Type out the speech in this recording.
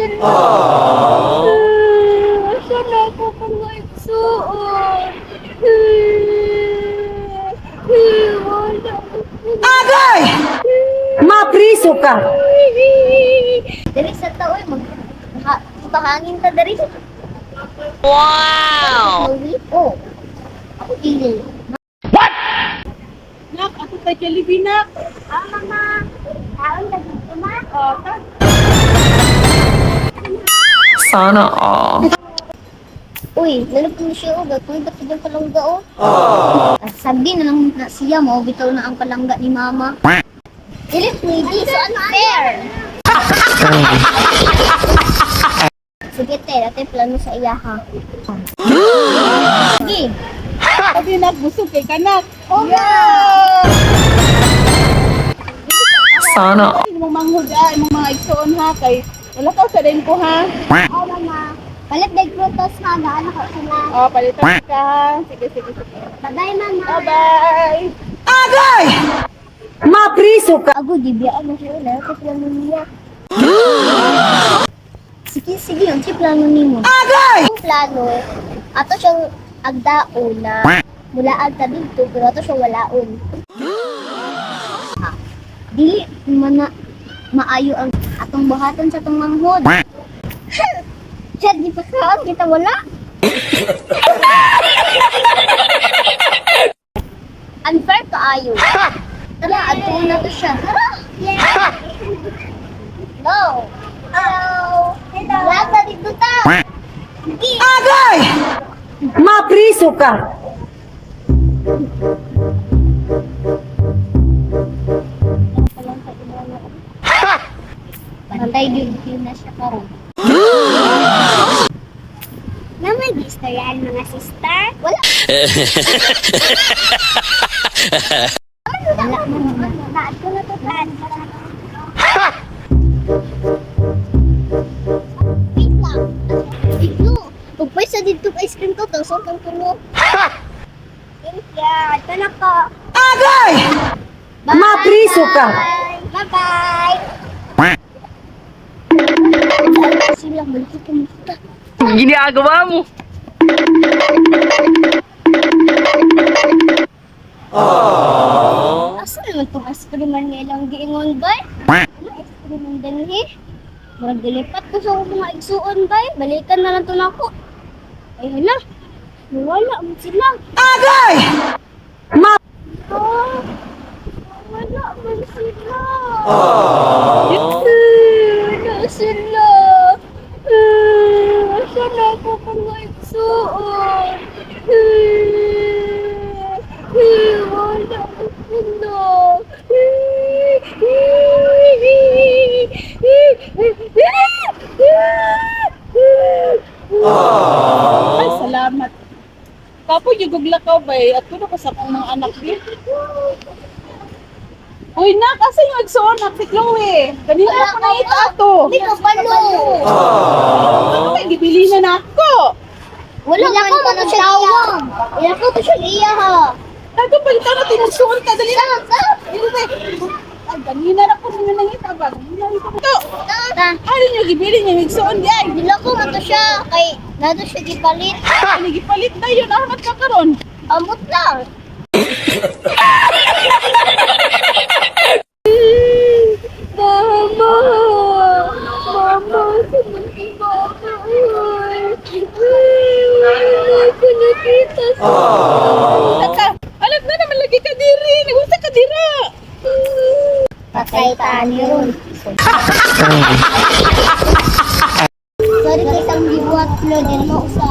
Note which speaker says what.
Speaker 1: sila. Asa na ako mga igsuon? Wala ko sila.
Speaker 2: Agay! Mapriso ka!
Speaker 1: Dali sa tao, mag ha, pahangin ta dali. Wow! Oh. Ako dili.
Speaker 3: Nak, ako pa Jollibee, nak.
Speaker 1: Ah, mama. Taon ka dito, ma?
Speaker 3: Oh, ta.
Speaker 4: Sana all.
Speaker 1: Uy, nalapin na siya, oh. Gatoy, ba't yung palangga, oh? At sabi na lang na siya mo, bitaw na ang palangga ni mama. Dili pwede, so unfair. Sige, te, dati plano sa iya, ha? Sige.
Speaker 3: Sabi, nak, busog kay kanak.
Speaker 1: Oh,
Speaker 3: Yeah!
Speaker 4: Sana all.
Speaker 3: Imong manghod ah, imong mga igsoon ha kay wala ka sa ko ha.
Speaker 1: Oh, mama. Palit dag prutas, ha? Gaano ko sila.
Speaker 3: Oh, palitan ka ha. Sige, sige, sige.
Speaker 1: Bye-bye, mama.
Speaker 3: Bye-bye.
Speaker 2: Agay! Mapriso ka!
Speaker 1: Ako, di biyaan na siya. Wala ko plano niya. Sige, sige. Ang si plano nimo.
Speaker 2: Agay!
Speaker 1: Ang plano, ato siyang agdaon na mula agta dito, pero ato siyang walaon. Ah, dili man na maayo ang atong buhaton sa atong manghod. Chad, di pa saan kita wala. Unfair kaayo. Tara, ato na to siya. Tara! Yeah! No! Hello! Hello! Wala dito ta! Sige!
Speaker 2: Agay! Mapriso ka!
Speaker 1: Bantay yun na siya karon. Na may gistoryahan mga sister? Wala. Wala man. Naad ko na to. Naad ko na to. Wait lang. Ito. Pagpwesa dito ice cream ko, tapos ang tulo. Thank you. Ito na ko.
Speaker 2: Agay! Mapriso ka!
Speaker 1: Bye-bye! Sila, balik ka muna.
Speaker 4: Ginagawa mo.
Speaker 1: Asa naman itong ice cream man nga ilang giingon, bay? Ano ice cream man dinhi? Murag gilipat ko sa akong mga igsuon, bay. Balikan na lang to nako. Ay, hala. Nawala man sila.
Speaker 2: Agay! Ma
Speaker 1: Ah, wala man sila. Wala sila. Asa na ako mga igsuon? Wala man sila.
Speaker 3: Ay, salamat. Kapo, yung ka bay. At kuno ko sa akong mga anak di. Uy, nak, asa yung igsoon, nak, si Chloe? Ganina
Speaker 1: Wala
Speaker 3: ako
Speaker 1: ka
Speaker 3: nakita ato.
Speaker 1: Hindi ka palo.
Speaker 3: Ano kay gibili na nako?
Speaker 1: Wala man ko man siya iya. Wala ko to siya iya ha.
Speaker 3: Kato, palitan na tinagsuon ka. Dali na.
Speaker 1: Ta,
Speaker 3: Dili ba? Ay, ganina na ko ninyo nangita ba? Ganina na ko. To,
Speaker 1: ta.
Speaker 3: ano nyo, gibili niyo yung igsoon di ay.
Speaker 1: Dila ko man to siya kay nato siya gipalit.
Speaker 3: Ay, gipalit na yun. Ahmat ka karon.
Speaker 1: Amot lang. Mama! Mama, si Mama. Wala ko nakita sa...
Speaker 3: Saka, alam na naman lagi ka diri. Nagusa ka dira.
Speaker 1: Patay tayo ron. Sorry kay isang gibuhat lo, din mo usa.